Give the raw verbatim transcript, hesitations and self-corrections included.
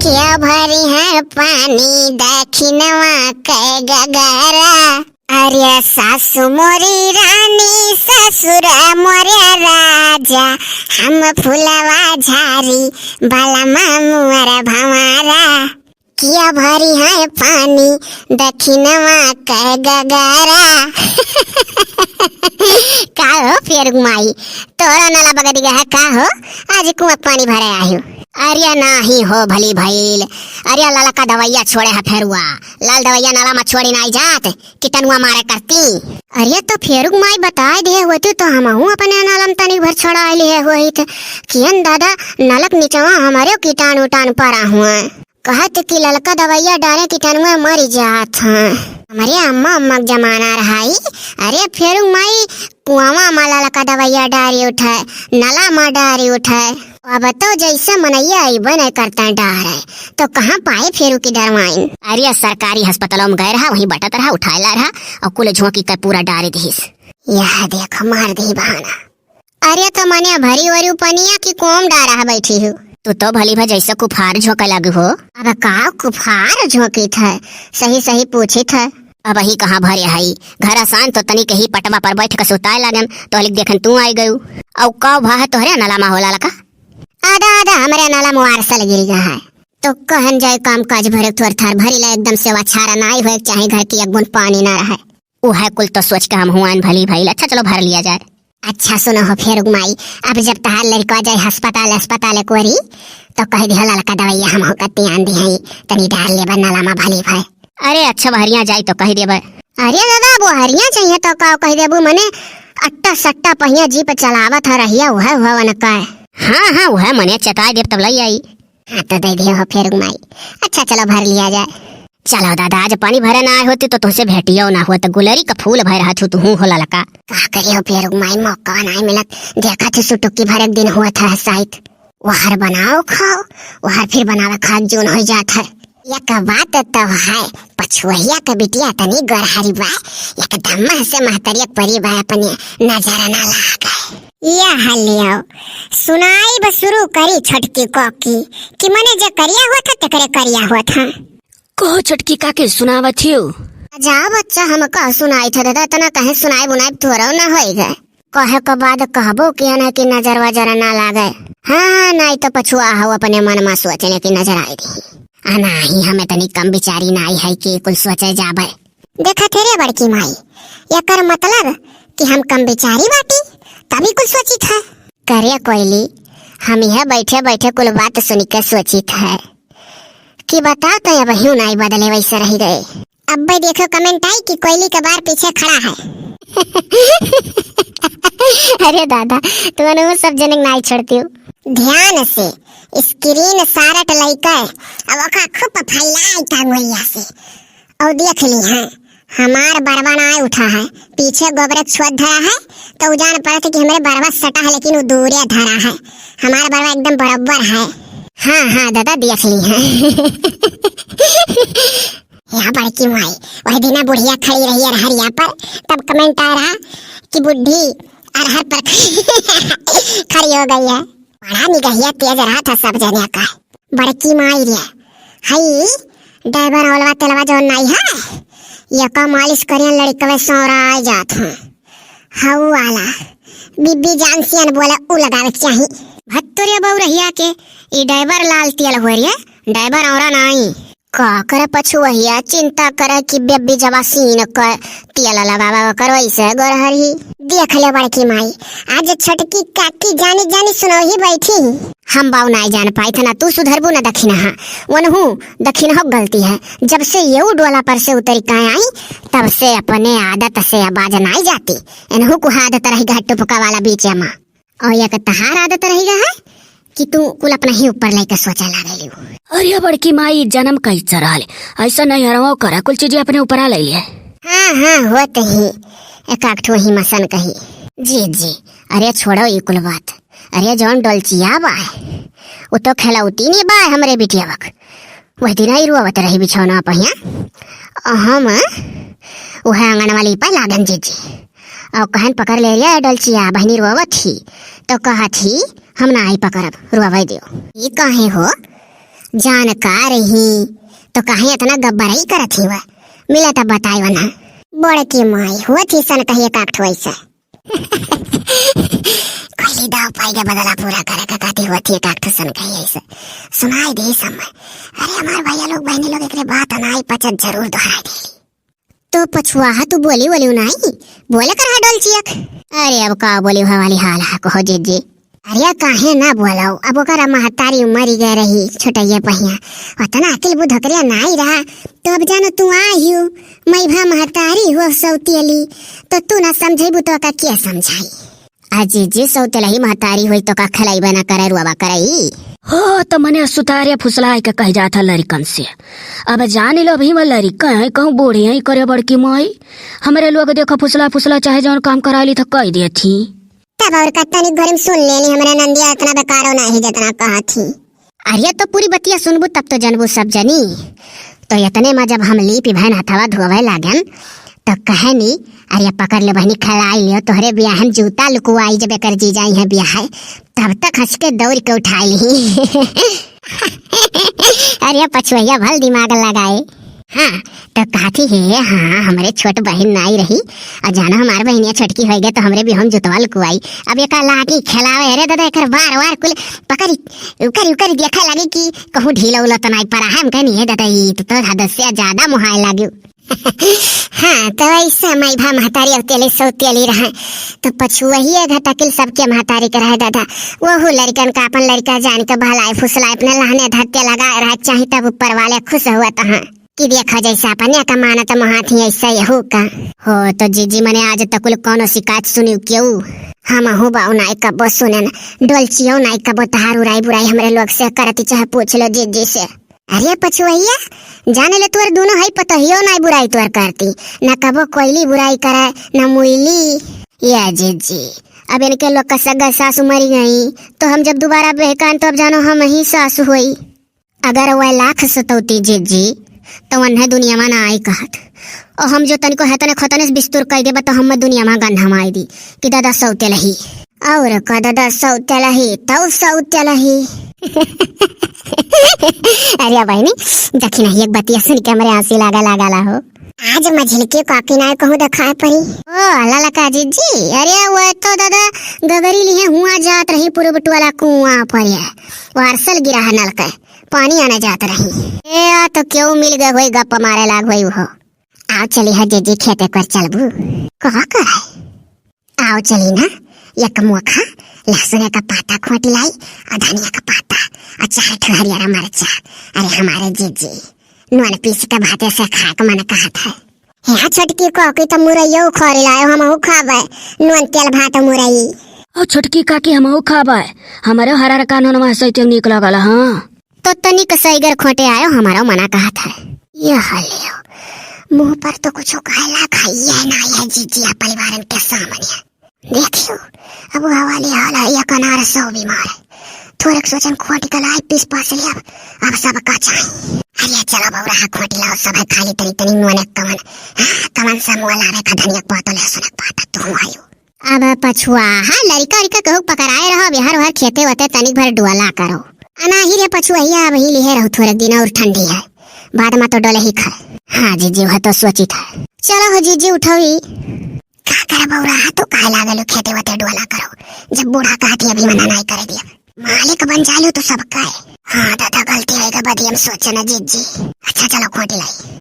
के भरी है पानी दखिनवा के गगरा। अरे सासु मोरी रानी, ससुर मोरे राजा, हम फुलवा झारी, बलमा मोर भंवरा। के भरी है पानी दखिनवा के गगरा। का हो फेरुक माई, तोरा नला बगदि गए है का हो? आज कुआँ पानी भरे आयु। अरे नाही हो भली भइल, अरे ललका दवैया छोड़े है फेरुआ, लाल दवैया नला मा छोड़ी नाई जात, किटनुआ मारे करती। अरे तो फेरुक माई बताए दे होती तो हमहू अपने नलम तनी भर छोड़ा लिए होइत। कियन दादा, नलक निचवा हमरे किटान उटान परा हुआ। कहत कि ललका दवैया डारे किटनुआ मरि जात हैं। हमरे अम्मा अम्मा के जमाना रहाई। अरे फेरुक माई कुआवा मा ललका दवैया डारी उठे, नला मा डारी उठे। अब तो जैसे मनैया अइबे नहीं करते डारे, तो कहाँ पाए फेरुक की डरवाइन। अरे सरकारी अस्पतालों में गए रहा, वहीं बटत रहा, उठाए ला रहा और कुल झोंकी के पूरा डारी दिहिस। यह देख मार दी बहाना। अरे तो मने भरी ओरी पनिया की कोम डारा है बैठी हूँ। तू तो भली भा जैसे कुफार झोंके लगी हो। अब का कुफार झोंकी थे, सही सही पूछी थे। अब ही कहाँ भरे हई, घर आसान तो तनी के ही पटवा पर बैठ के सुताए लागन, तो हलिक देखन तू आई गयू। औ का भा है तोहरे नला मा होला लका? आधा आधा हमरे नला मा वारसल गिर गया है। तो कहन जाए काम काज भरे थोर थार भरी ला एकदम से वाछारा ना आई होए, चाहे घर की एक बूंद पानी ना रहे। उहे कुल तो सोच के हम हुआन भली भइल। अच्छा चलो भर लिया जाए। अच्छा सुनो हो फेरुक माई, अब जब तहार लड़का जाए अस्पताल, अस्पताल कोरी, तो कह दिया ललका दवैया हम होकर तियान दी हई, तनी डार लेबा नला मा भली भई। अरे अच्छा बहरिया जाई तो कह देबे। अरे दादा बहरिया चाहिए तो का कह देबू, मने अट्टा सट्टा पहिया जीप चलावत है रहिया उहे हुआ वन का। हाँ हाँ उहे मने चेताए देब तब लई आई। हाँ तो दे दियो हो फेरुक माई। अच्छा चलो भर लिया जाए। चलो दादा, आज पानी भरे ना आए होती तो तुमसे भेटियो ना होत। गुलरी का फूल भर रहत हूँ, तू हूँ होला लका। का करियो फेरुक माई, मौका नहीं मिलत। देखा थी सुटुकी भर एक दिन हुआ था शायद। वहर बनाओ खाओ, वहर फिर बनावे खाक जून हो जात है। एक बात तो है, पछुआइया के बिटिया तनी गरहरी बा, एकदम से महतरिया परी बा, अपने नजर ना लागे। यह लियो, सुनाई ब शुरू करी छोटकी कॉकी कि मने जे करिया हुआ था, तेकरे करिया हुआ था। कहो छोटकी काकी, सुनावत हियो। जा बच्चा, हम कह सुनाई था दादा, इतना कहे सुनाई बुनाई थोड़ा ना होई गए। कहे के बाद कहबो किया ना कि नजर वजर ना लागे। हाँ, नहीं तो पछुआ हो अपने मन मा सोचने की नजर आई दी। आ नाही, हम इतनी कम बिचारी नाई है कि कुल सोचे जाबे। देखा थे रे बड़की माई, एकर मतलब कि हम कम बिचारी बाटी, तभी कुल सोचित है। करे कोयली, हम यह बैठे बैठे कुल बात सुन के सोचित है कि बताओ तो अब ह्यूं नाई बदले वैसे रह गए। अब भाई देखो कमेंट आई कि कोयली के बार पीछे खड़ा है। अरे दादा, तुमने वो सब जनक नाई छोड़ती हो। ध्यान से स्क्रीन सारट लइके अब ओका खूब फैलाई टांगोइया से। और देख ली, हाँ, हमार बरवा ना उठा है, पीछे गोबरे छुअत धरा है, तो उ जान पड़त है कि हमरे बरवा सटा है, लेकिन वो दूरे धरा है। हमार बरवा एकदम बराबर है। हाँ, हाँ, दादा, देख ली है। यहाँ बड़की माई, वही दिना बुढ़िया खड़ी रही अरहरिया पर, तब कमेंट आ रहा कि बुढ़ी अरहर पर खड़ी हो गई है। बड़ा निगहिया तेज रहा था सब जने का। बड़की माई रे, हई डायबर औलवा तेलवा जौन नाई है, ये का मालिश करियन लड़कवे सौरा आ जात हैं। हऊ वाला बीबी जानसियन बोले उ लगावे के चाही। भत्तुरिया बउरहिया के ई डायबर लाल तेल हो रे, डायबर औरा नाई। का करे पछुवहिया, चिंता करे कि बेबी जवासीन क तेल लगावा करो, ऐसे गोरहरी। देख ले बड़की माई, आज छोटकी काकी जानी जानी सुनौही बैठी। हम बाऊ नाई जान पाई था ना, तू सुधरबू ना दखिनहा। वनहू दखिनहो गलती है, जब से ये डोला पर से उतरी का आई, तब से अपने आदत से आवाज नाई जाती। एनहू को आदत रही गा टुपका वाला बीच मा। और एक तहार आदत रही गा है कि तू कुल अपना ही ऊपर लेके सोचे लागेली। अरे बड़की माई, जन्म का इच्छा रहल, ऐसा नहीं हरवा करे, कुल चीजें अपने ऊपर आ ले लिए। हाँ, हाँ, होत ही एक आध ठो ही मसन कही। जी, जी, अरे छोड़ो ई कुल बात। अरे जौन डोलचिया बा, वो तो खेलौती नहीं बा हमरे बिटिया बक। वह दिन आई रोवत रही बिछौना पहिया। हम वह आंगन वाली पर लागन जीजी। और कहन पकड़ ले लिया डोलचिया, बहनी रोवत ही। तो कहत ही, "हम ना आई पकड़ब, रोवे दियो।" "ई काहे हो?" जानकार ही, तो काहे इतना गब्बरई करत ही वह? मिला तब बताई वना। बड़की माई, हुआ थी सन कहिए काट वैसे। कोई दाव पाई के बदला पूरा करे का काटी हुआ थी काट सन कहिए ऐसे। सुनाई दे सब में। अरे हमार भैया लोग, बहनी लोग, एकरे बात अनाई पचत जरूर दोहराई देली। तो पछुआहा तू बोली बोली नाई, बोले कर हा डोलचियक। अरे अब का बोली हवाली हाल हा कहो जीजी। अरे काहे ना बोलाओ, अब ओकर महतारी मरी गए रही छोटैया पहिया, उतना अकिल बुद्धि ओकरे नाई रहा, तो अब जानो तू आई हो, मैं भा महतारी हो सौतेली, तो तू ना समझेबू तो का के समझाई? आ जीजी सौतेलही महतारी होई तो का खिलैबे ना करे, रुआबा करई? हो, तो मने सुतारे फुसलाए के कह जात है लड़िकन से। अब जान लो, अभी मैं लड़िका है, कहूँ बूढ़ी है, करे बड़की माई। हमरे लोग देखो फुसला फुसला चाहे जौन काम करा ली तो कह देती। तब और का तनी घर में सुन लेनी, हमरे नंदिया इतना बेकारो नहीं जितना कहा थी। अरे तो पूरी बतिया सुनबू तब तो जनबू सब जनी। तो इतने में जब हम लीपि भैन हथवा धोवे लागन तो कहनी, "अरे पकड़ ले बहनी, खिलाई लियो, तोहरे बियाह में जूता लुकुआई जब एकर जीजा इहाँ बियाह है।" तब तक हँस के दौड़ के उठाई ली। अरे पछुआइया भल दिमाग लगाए। हाँ, तो कहती है, "हाँ, हमरे छोट बहिन नाई रही, और जानो हमार बहिनिया छोटकी होई गए तो हमरे भी हम जुतवा लुकुआई।" अब एका लाठी खेलावे, अरे दादा, एकर बार बार कुल पकड़ी, उकरी उकरी देखे लगी कि कहूँ ढीला उला तो नाई पड़ा है। हम कहनी, "हे दादा, ई तो, तो हद से ज्यादा मुहाए लागी।" हाँ, तो ऐसे माई भा महतारी अवतेली सौतेली रहे, तो पछुआही घटकिल सबके महतारी के रहे दादा। वहू लड़िकन का अपन लड़िका जान के बहलाए फुसलाए अपने लहने धरते लगाए रहे, चाही तब ऊपर वाले खुश हुआ तो हाँ। कि देखो जैसे अपने का मानत महाथी ऐसे यहू का। हो तो जीजी मने आज तक कुल कौनो शिकायत सुनी क्यों? हमहू बाऊ नाई कबो सुने न, डोलचियो नाई कबो तहार उराई बुराई हमरे लोग से करती, चाहे पूछ लो जीजी से। अरे पछुआइया, जाने ले तोर दोनों है पतोहियो नाई बुराई तोर करती, न कबो कोयली बुराई करे, न मुइली। ये जीजी, अब इनके लोग का सगा सासू मरी गई, तो हम जब दोबारा बेहकान तो अब जानो हम ही सासू होई। अगर वह लाख सतौती जीजी, तो वन्हे दुनिया में ना आई कहत। और हम जो तनिको है तने खतने से बिस्तुर कह देबा, तो हम दुनिया में गंध हम आई दी कि दादा सौतेलही। और का दादा सौतेलही, तौ सौतेलही। अरे बहनी, देखी नहीं एक बतिया सुन के हमरे आँसी लागा लागा ला हो। आज मझिलकी काकी ना कहूँ देखाए पड़ी। ओ ललका जीजी, अरे वो तो दादा गगरी लिए हुआ जात रही पूर्व टोला कुआं पर, ये वारसल गिरा है नलका। पानी आने जात रही। ए, आ तो क्यों मिल गए होई, गप मारे लाग होई हो। आओ चली है जीजी खेते कर चलबू। कहा कर है? आओ चली ना, एक मोखा लहसुन का पाता खोट लाई, और धनिया का पाता, और चार ठो हरियर मरचा। अरे हमारे जीजी, नून पीस के भाते से खाए के मन कहत है। हे छोटकी काकी तो मुरैयो उखोरी लायो, हमहू खाबे नून तेल भात मुरई। ओ छोटकी काकी, हमहू खाबे, हमारे हरा का नून महसैते नीक लगल, हाँ। तो तनिक सैगर खोटे आयो, हमारा मना कहत है। ये हलियो, मुँह पर तो कुछ कहला खाइए ना ये जीजिया परिवारन के सामने। देखियो, अब वो हवाली हाल है, ये कनार सौ बीमार है। थोड़क सोचन खोटी कलाई पीस पास लिया, अब सब का चाही। अरे चलो बौरा, हाँ, खोटी लाओ, सब है खाली तनी तनी नोने कमन। हाँ, कमन सा मुआ लावे का धनिया पातो लहसुन पाता तू आयो। अब पछुआ, हाँ, लड़िका लड़िका कहू पकड़ाए रहो, बिहार उहार खेते वते तनिक भर डोला करो। अनाही रे पछुआइया, अब ही लिहे रहो थोड़क दिन और ठंडी है, बाद में तो डोले ही खा। हाँ जीजी, वह तो सोचित है। चलो हो जीजी, उठाओ ई। का करे बौरा, हाँ, तू काहे लागल हो खेते वते डोला करो, जब बूढ़ा कहती अभी मना नहीं करे दिया। मालिक बन जालू तो सब काहे। हाँ दादा, गलती है, बदी हम सोचे ना जीजी। अच्छा चलो खोटी लाई।